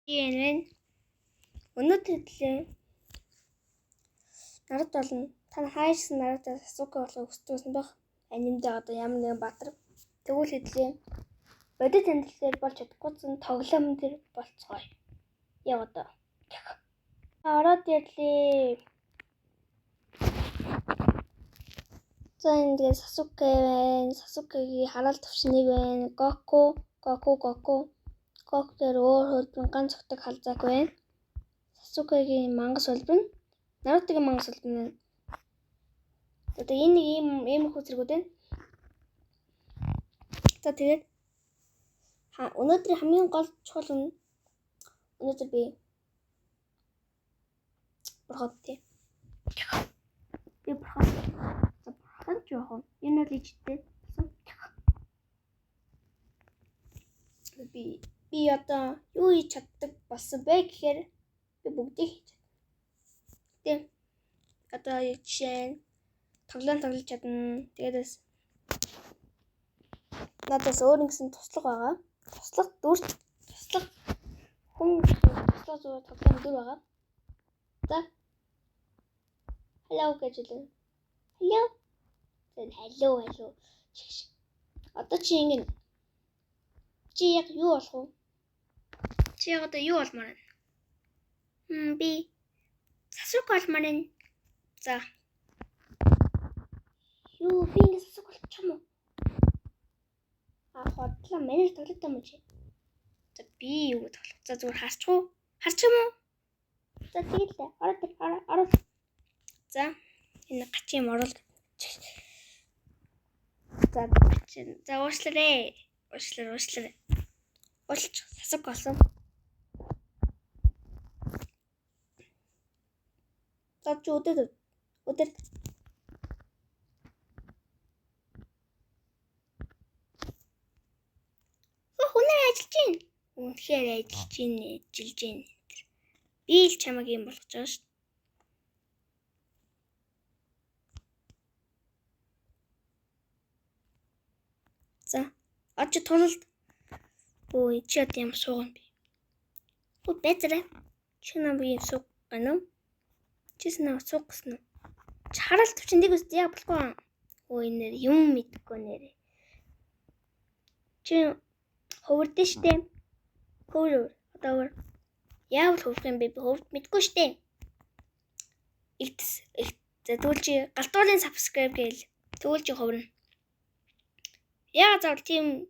Энэ байна. Өнөөдөр хэлээ. Наруто болно. Та хайшсан Наруто Сасуке болохыг хүсдэг байх. Анимдээ одоо ямар нэгэн баатар. Тэгвэл хэлээ. Бодит амьдралаар болж чадахгүйсэн тоглоом дээр болцгоё. Яг одоо. Ороод ирлээ. За энэ тэгээ Сасуке байна. Сасукегийн хараал төвшнийг байна. Гоку, Гоку, Гоку. Гоку дээр өөр хөлбөн ганц өгдөг халзааг байна. Сасукегийн мангас хөлбөн, Нарутогийн мангас хөлбөн байна. Одоо энэ нэг ийм ийм хүү зэргүүд байна. За тэгээд өнөөдрийн хамгийн гол чухал нь өнөөдөр би бурхад тий. Би бурхад. За бурхад ч яах вэ? Энэ бол ижтэй. Би одоо юу хийж чаддаг болсон бэ гэхээр би бүгдийг хийж чадна. Тэ. Одоо жишээ нь тоглоом тоглож чадна. Тэгээд бас надаас өөр нэгсэн туслах байгаа. Туслах дүр туслах хүн туслах зүгээр тоглоом дүр байгаа. За. Hello гэж хэлээ. Hello. За hello hello. Одоо чи ингэ чи яг юу болох вэ? Чи яг одоо юу болмоор байна? Би Сасуке болмоор байна. За. Юу би ингэ Сасуке болчих юм уу? А хотлоо манай тоглолт юм чи. За би юу тоглох. За зүгээр харчих уу? Харчих юм уу? За тэгэл л ороод ороод. За энэ гачин юм оруул. За гачин. За уушлаарэ. Уушлаар уушлаар. Уулч Сасуке болсон. За чи өдөр өдөр хүнээр ажиллаж байна. Үнэхээр ажиллаж байна, ажиллаж байна. Би л чамайг юм болгож байгаа шүү. За, очи тулалд. Ой, чи одоо юм сууган би. Өө байцаарай. Чи нам би юм сууг гэнэ үү? Чи санаа сууг гэсэн үү? Чи хараал төвчин нэг үст яа болохгүй. Ой нэр юм мэдгүй нэрээ. Чи хөвөрдөн штэ. Хөвөр одоо хөвөр. Яавал хөвөх юм бэ? Би хөвд мэдгүй штэ. Игдэс. За тэгвэл чи галтуулын subscribe гээл. Тэгвэл чи ховрно. Яа заавал тийм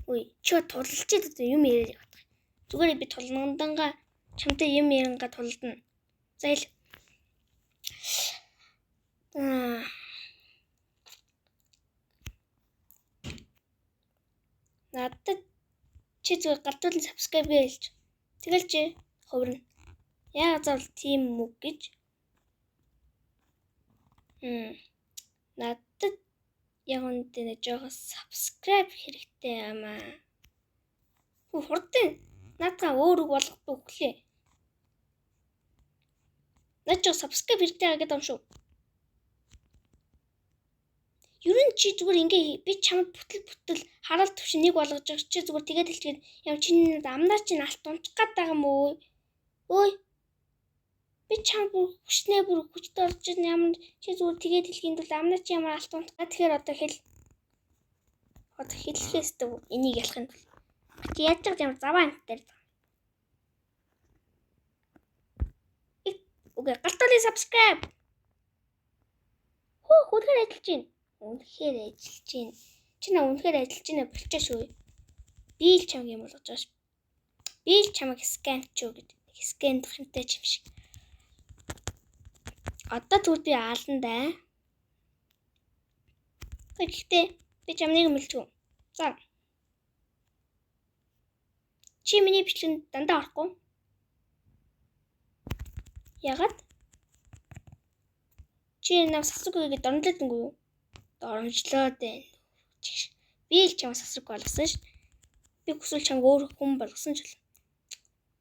үе чи тулалж идэв юм яриад явах. Зүгээр би тулнандангаа чамтай юм яриангаа тулдна. За хэл. Надад чи зүгээр галтуулын subscribe гээл. Тэгэл чи ховрно. Яа заавал тийм үг гэж. Надад яг үнэндээ нэг жоохон subscribe хэрэгтэй юм аа. Хурдан наадгаа өөр үг болгохгүй өглөө. Наад жоо subscribe хэрэгтэй гэдэг юм шүү. Ер нь чи зүгээр ингээ би чамд бүтэл хараал төвшин нэг болгож байгаа чи зүгээр тэгээд хэлчихээд юм чи амнаа чинь алт унчих гээд байгаа юм уу? Ой. Би чамд бүр хүчнээ бүр хүчтэй орж ийн ямар чи зүгээр тэгээд хэлхийн тулд амнаа чи ямар алт унчих. Тэгэхээр одоо хэл. Одоо хэлэх ёстой энийг ялахын тулд. Чи яаж ч ямар заваа амттай. Үгүй галтуулын subscribe. Хөө үнэхээр ажиллаж байна. Үнэхээр ажиллаж байна. Чи наа үнэхээр ажиллаж байна болчихоо шүү. Би л чамаг юм болгож байгаа ш. Би л чамаг скан ч үү гэдэг. Скандах юмтай ч юм шиг. Одоо тэгвэл би аална да. Гэхдээ би чам нэг юм хэлчихв. За. Чи миний бичлэгэнд дандаа орохгүй. Ягаад? Чи намайг Сасукегээ доромжлоод үгүй юу? Доромжлоод байна. Би л чамайг Сасуке болгосон ш. Би хүсвэл чамайг өөр хүн болгосон ч болно.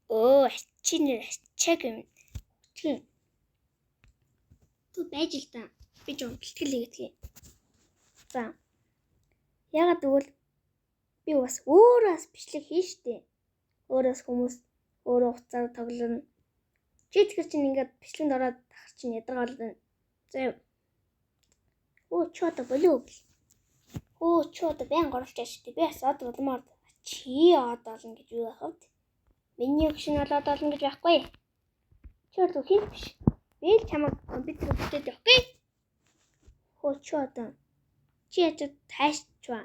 Өө, чи нэр ачааг юм. Тийм. Тү байж л та. Би жоо бэлтгэл хийгээдгээ. За. Ягаад гэвэл би бас өөрөөс бичлэг хийн штэ. Өөрөөс хүмүүс Өөрөө утсаар тоглоно. Чи тэгэхээр чинь ингээд бичлэгэнд ороод тахар чинь ядаргаал байна. За юу. Өө чи одоо болов. Өө чи одоо байн горлож байгаа шүү дээ. Би бас од болмоор чи од олно гэж юу байх вэ? Миний өгш нь болоод олно гэж байхгүй. Чи бол хин биш. Би л чамайг компьютер бүтээд явахгүй. Хөө чи одоо чи яаж таашчваа.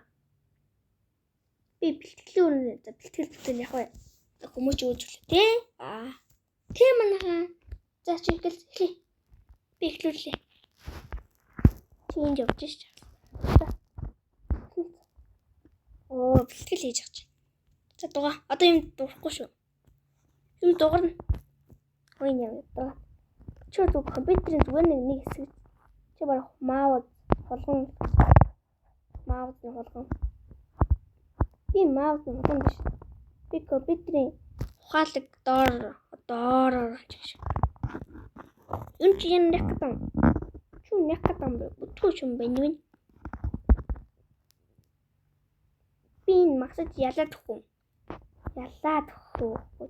Би бэлтгэлийн өрөөнд бэлтгэл бүтээл явах вэ? Хүмүүс ч өгч өглөө тий. Аа. Тий манайхаа. За чи эхэл эхлэе. Би эхлүүллээ. Чи энд явж шээ. Оо бэлтгэл хийж байгаа чи. За дугаа. Одоо юм дурахгүй шүү. Юм дугарна. Ой яа даа. Чи бол компьютерийн зүгээр нэг хэсэг. Чи барах маус хулган. Маусны хулган. Би маусны хулган биш. Би компьютерийн ухаалаг доор гэж. Юм чи энэ яг гэдэг. Чи яг гэдэг юм бэ? Бүтгүү юм байна вэ? Би энэ магсаж ялаад өгөх үү? Ялаад өгөх үү?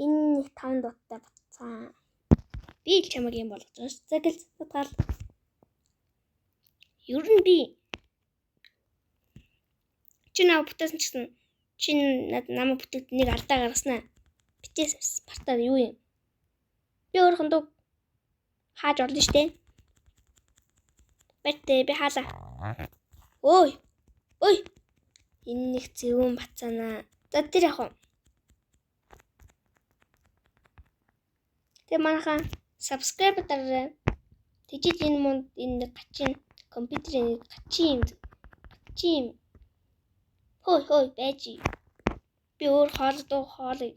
Энэ нэг 5 дуттай батцсан. Би л чамайг юм болгож байгаа ш. За гэл татгаал. Ер нь би чи намайг бүтээсэн ч гэсэн чи намайг бүтээд нэг алдаа гаргаснаа. Битээс партаар юу юм? Би өөрийнхөө дуу хааж олно штэ. Баяртай би хаалаа. Ой. Ой. Энэ нэг зөвүүн бацаанаа. За тэр яг уу. Тэгээ манайхаа subscribe дараарай. Тэжиж энэ мунд энэ гачин компьютерийн гачин юм. Гачин юм. Хой хой байж. Би өөр хоол дуу хоолыг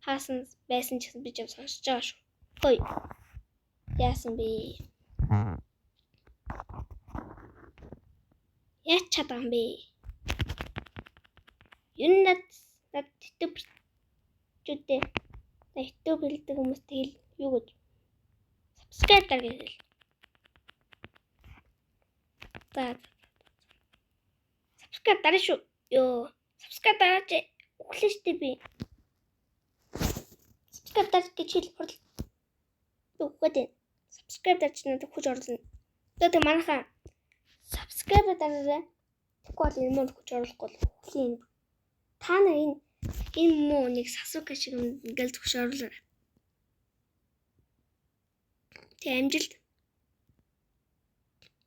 хаасан байсан ч гэсэн би ч сонсож байгаа шүү. Хой. Яасан бэ? Яаж чадсан бэ? Ер нь над YouTube-чүүдээ YouTube хэлдэг хүмүүст хэл юу гэж subscribe дар гэж хэл. За subscribe дараа шүү. Йоо, subscribe дараач өглөө штэ би. Subscribe дар гэж хэл хурл. Би үгээд байна. Subscribe дарч надад хүч оруулна. За тэг манайхаа subscribe дараарай. Тэгэхгүй бол энэ муу хүч оруулахгүй бол хөлийн. Та нар энэ муу нэг Сасука шиг ингээл зөвш оруулаарай. Тэг амжилт.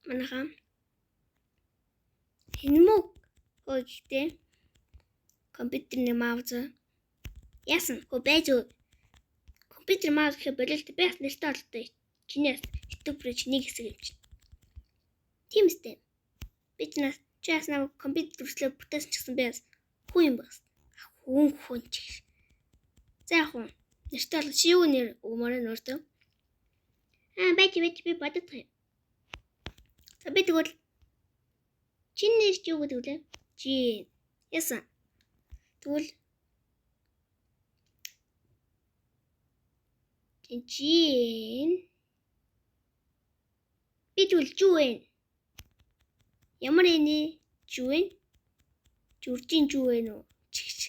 Манайхаа энэ муу хөө гэхдээ компьютерний маус яасан хөө байж компьютер маус гэхэ бололт би бас нэртэй олдтой. Чинээс YouTube-ээр чиний хэсэг юм чинь. Тийм үстэй. Би ч нас чи яас намайг компьютер дүрслээ бүтээсэн ч гэсэн би бас хүн юм багс. Хүн ч гэх. За яг хүн нэртэй бол чи юу нэр өгмөр нь өөртөө. Аа байж би бодох юм. За би тэгвэл чиний нэр чи юу гэдэг вэ? Чи яасан. Тэгвэл чин би тэгвэл жүү вэ? Ямар энэ жүү вэ? Зүржин жүү вэ нүү? Чигч.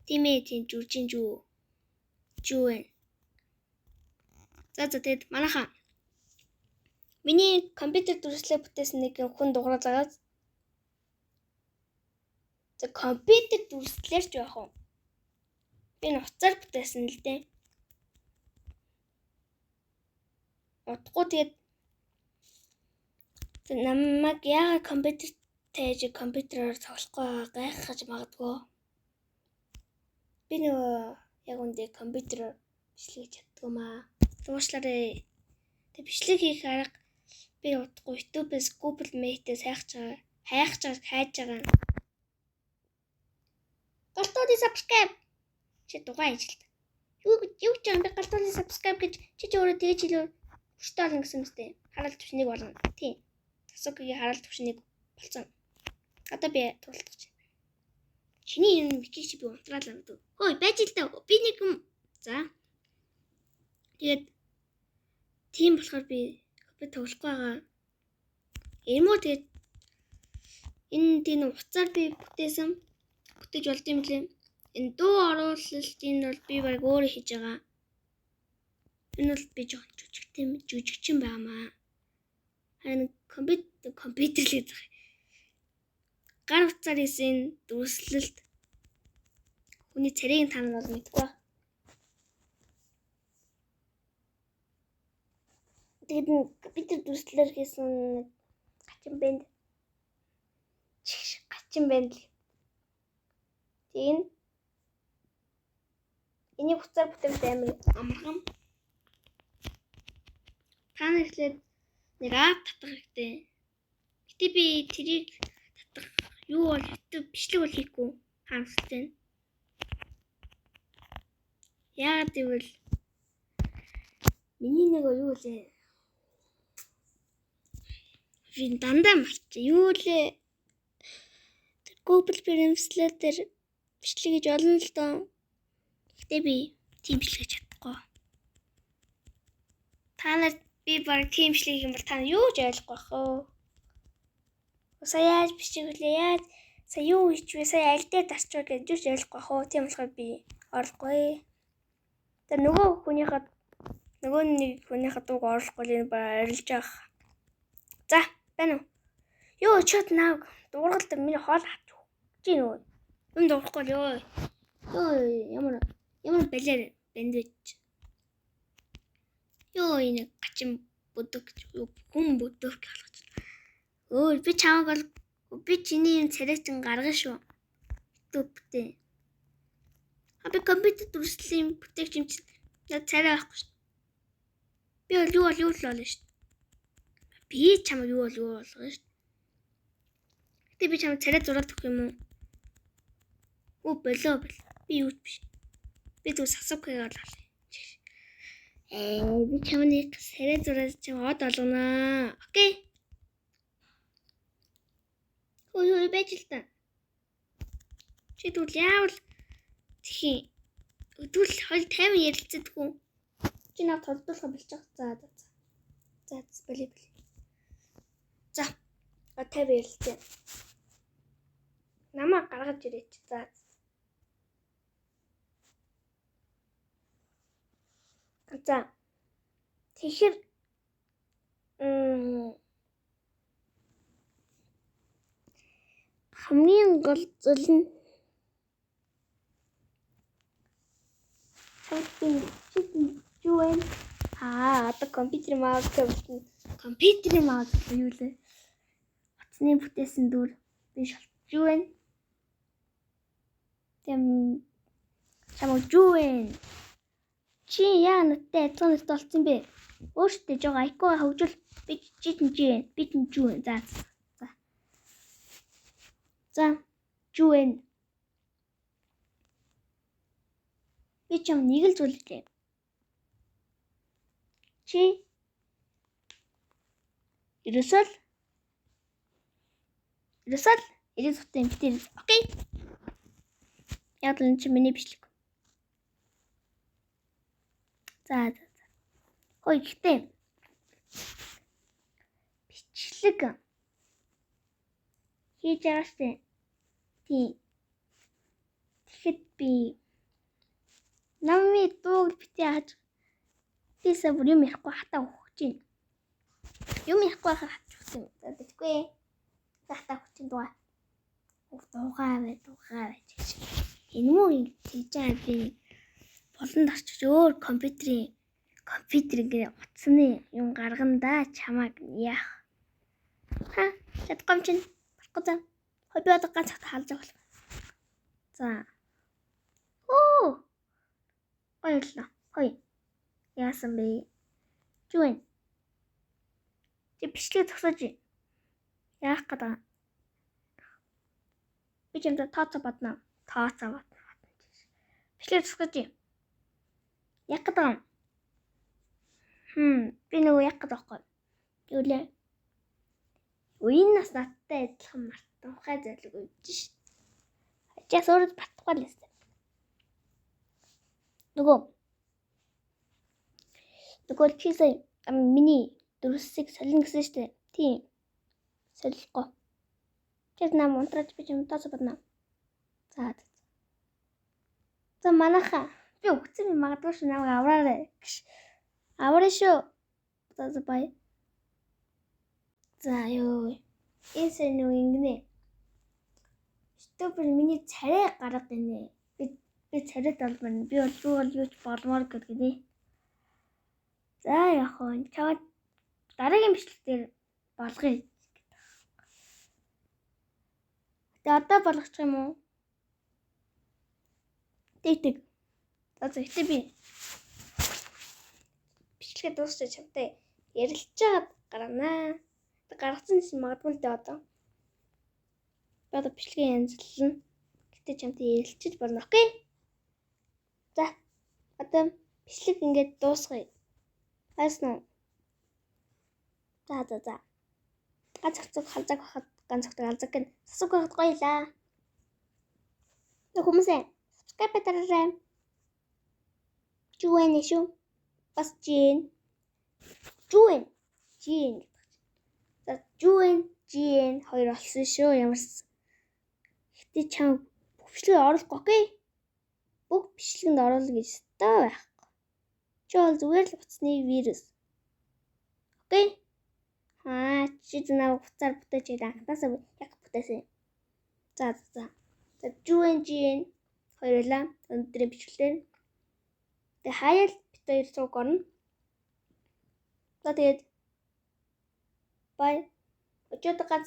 Тийм ээ тийм зүржин жүү. Жүү вэ? За тэгэд манайхаа миний компьютер дүрслээ бүтээсэн нэг хүн дугаараад байгаа. За компьютер дүрслээр ч яах вэ? Би нуцаар бүтээсэн л дээ. Удахгүй тэгээд намайг яагаад компьютер тээж компьютероор тоглохгүй гайхаж магадгүй. Би нөгөө яг үндэ компьютероор бичлэг хийж чаддгүй маа. Уучлаарай. Тэг бичлэг хийх арга би удахгүй YouTube-ээс Google Meet-ээс хайж байгаа. Галтууны subscribe чи дугаа ажилт. Юу гэж юм бэ? Галтууны subscribe гэж чи өөрөө тэгж хэлээ. Хүчтэй олон гэсэн мэт. Хараал төвшнийг болгоно. Тийм. Сасукигийн хараал төвшнийг болсон. Одоо би тултаж. Чиний юм бикийг чи би унтраалаа гэдэг. Хөөе байж л та. Би нэг юм. За. Тэгээд тийм болохоор би тоглохгүй байгаа. Эмүү тэгээд энэ тийм утсаар би бүтээсэн. Бүтээж болд юм лээ. Энэ дуу оруулалтын бол би баг өөрөө хийж байгаа. Энэ бол би жоохон жүжигтэй жүжигчин байгаамаа. Харин компьютер л гэж байгаа. Гар утсаар хийсэн дүрслэлт хүний царийг та нар бол мэдгүй байна. Тэгээд компьютер дүрслэлээр хийсэн гачин бэнд. Гачин бэнд л. Тэгээд энийг утсаар бүтээхэд амар амархан. Та нар эхлээд нэг ап татах хэрэгтэй. Гэтэ би тэрийг татах юу бол YouTube бичлэг бол хийхгүй харамсалтай байна. Яагаад гэвэл миний нэг юу лээ. Би дандаа марч. Юу лээ? Тэр Google Translate дээр бичлэг хийж олно л доо. Гэтэ би тийм бичлэг хийж чадахгүй. Та нар би баг тийм бичлэг хийх юм бол та нар юу ч ойлгохгүй байх оо. Сая яаж бичлэг хийлээ? Яаж сая юу хийчихвэ? Сая аль дээр дарчваа гэж юу ч ойлгохгүй байх оо. Тийм болохоор би оруулахгүй. Тэгээ нөгөө хүнийхээ нөгөө нэг хүнийхээ дууг оруулахгүй л энэ баг арилж авах. За, байна уу? Йоо, чот наа дуургалд миний хоол авч өгч гин үү? Юм дуурахгүй л ёо. Йоо, ямар балиар банд вэ? Йоо, энэ гачин бүдэг хүн бүдэг болгож. Өө, би чамайг бол би чиний юм царайг чинь гаргана шүү. YouTube-тэй. А би компьютер дүрслийн бүтээгч юм чинь над царай байхгүй шүү. Би бол юу бол юу л болно шүү. Би чамайг юу бол юу болгоно шүү. Гэтэ би чамайг царай зураад өгөх юм уу? Өө болоо бол. Би юу ч биш. Би зөв сасукыг л авлаа. Би чамайг царай зураад чам од олгоно. Окей. Өө байж л та. Чи тэгвэл яавал тхий. Тэгвэл хоёул 50 ярилцдаггүй. Чи над толдуулах болчих. За за за. За боли боли. За. 50 ярилцъя. Намаа гаргаж ирээч. За. За. Тэгэхээр хамгийн гол зүйл нь юу вэ? Аа, одоо компьютер маус гэсэн. Компьютерийн маус юу лээ? Утасны бүтээсэн дүр би шалтж юу вэ? Тэм чамаг юу вэ? Чи яа надтай адилхан нартай болсон бэ? Өөртөө жоо IQ хөгжүүл би чи чи би чи юу вэ? За. За. За. Юу вэ? Би чам нэг л зүйл хэлье. Чи ерөөсөө л 90 сутын эмэгтэй. Окей. Яг л энэ чи миний бичлэг. За за за. Хөөе гэхдээ бичлэг хийж байгаа штэ. Тийм. Тэгэхэд би намын дууг битээ хаж бисаа бүр юм ярихгүй хатаа өгч чинь. Юм ярихгүй байхаар хатж өгсөн юм. За тэггүй. За хатаа өгч чинь дуугаа. Дуугаа бай дуугаа бай гэж. Энэ мүү хийж байгаа би болонд очиж өөр компьютер ингээ утасны юм гаргана да чамааг яах. Ха чадахгүй юм чинь болохгүй за. Хой би одоо ганц хат халж авах. За. Оо. Баярлалаа. Хой. Яасан бэ? Юу вэ? Чи бичлэг зогсоож. Яах гээд байгаа? Би чамд тооцоо бодно. Тооцоо бодно. Бичлэг зогсоож. Яах гээд байгаа юм? Би нөгөө яах гээд байгаа байхгүй. Юу лээ? Энэ нас надтай адилхан мартамхай зайлг өгч ш. Хажаас өөрөө батхгүй л ястай. Нөгөө чи сая миний дүрсийг солино гэсэн штэ. Тийм. Солихгүй. Чи нам унтраач би чам тооцоо бодно. За. За манайхаа би өгсөн юм магадгүй шүү намайг авраарай гэж. Авраа шүү. За за бай. За ёо. Энэ сар нэг ингэнэ. Стопер миний царай гарга гинэ. Би царайд олмор. Би бол юу бол юуч болмоор гэдэг гинэ. За яг хоо чамд дараагийн бичлэг дээр болгоё. Тэгээ одоо болгочих юм уу? Тэг тэг. За за гэтээ би бичлэгээ дуусчаа чамтай ярилцж байгаад гарнаа. Гаргацсан чинь магадгүй л дээ одоо. Би одоо бичлэгээ янзлна. Гэтээ чамтай ярилцчих болно. Okay. За одоо бичлэг ингээд дуусгая. Хайсан уу? За за за. Ганц цогцог халзаг хахад ганц цогцог алзаг гэн. Сасаг хахад гоёлаа. Хүмүүсээ subscribe дараарай. Жүүэн шүү. Бас жин. Жүүэн. Жин гэдэг. За жүүэн, жин хоёр болсон шүү. Ямарс. Гэтэ чам бүх бичлэгээр оруулахгүй okay? Бүх бичлэгэнд оруулах гэж ёстой байхгүй. Чи бол зүгээр л утасны вирус. Okay? Аа чи намайг утсаар бүтээч анхнаасаа яг бүтээсэн. За за. За жүүэн жин хоёрлаа өнөөдрийн бичлэгээр. Тэгээ хаяал бит хоёр цуг орно. За тэгээд бай. Өчигдөр гац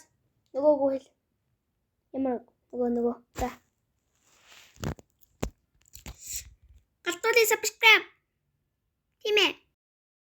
нөгөөгөө хэл. Ямар нөгөө. За. Галтуулын subscribe. Тийм ээ.